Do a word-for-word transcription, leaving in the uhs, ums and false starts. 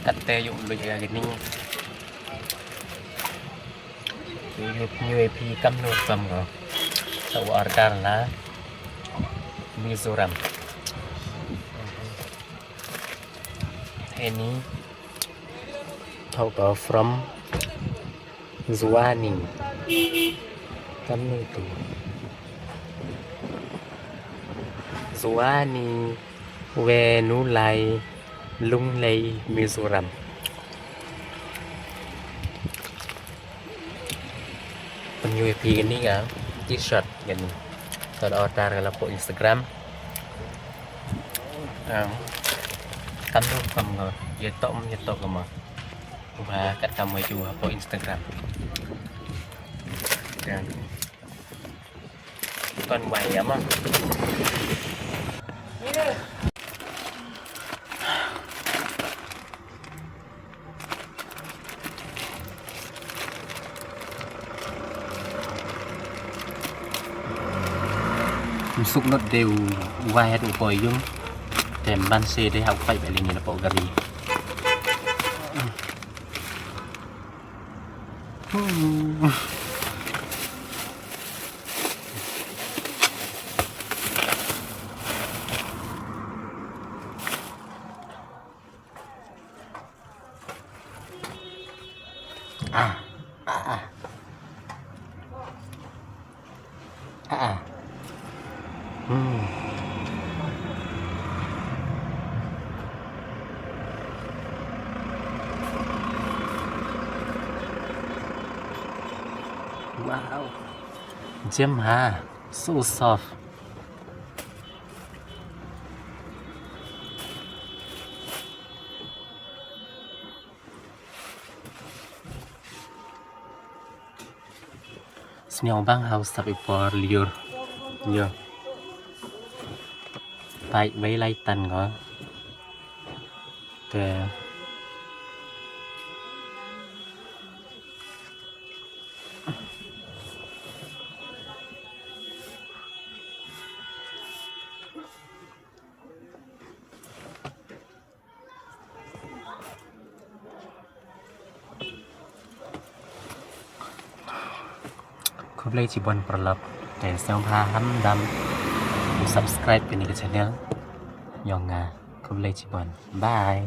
Katte ïoh luid ïa kini. Ïoh pynïoh ïa phi kamno kam ko. Sa u order na Mizoram. Ini tau ko from Zuani. Kamno tu? Zuani, Wenulai, Lunglei, Mizoram. Pynïoh ïa phi kani ka t-shirt kani. Tang order ka la hapoh Instagram. Ah. Kamno kam ko. Ïa tok, ïa tok ko ma. Ba kat kam ïa ju hapoh Instagram. Kan. Kan wai ïa ma. Ym suk not de u wai hat u poi yung. Te ban se de ha u paip ele ni la pok gari. Hmm. Ah, ah, ah. Ah, ah. Hmm. Wow. Jem ha. So soft. Sniaw bang hau sap i por liur. Yo. Pai wei lai tan ko. Te. Khublei chibun paralok. Te sngewbha ham dam subscribe kane ka channel jong nga. Khublei chibun. Bye.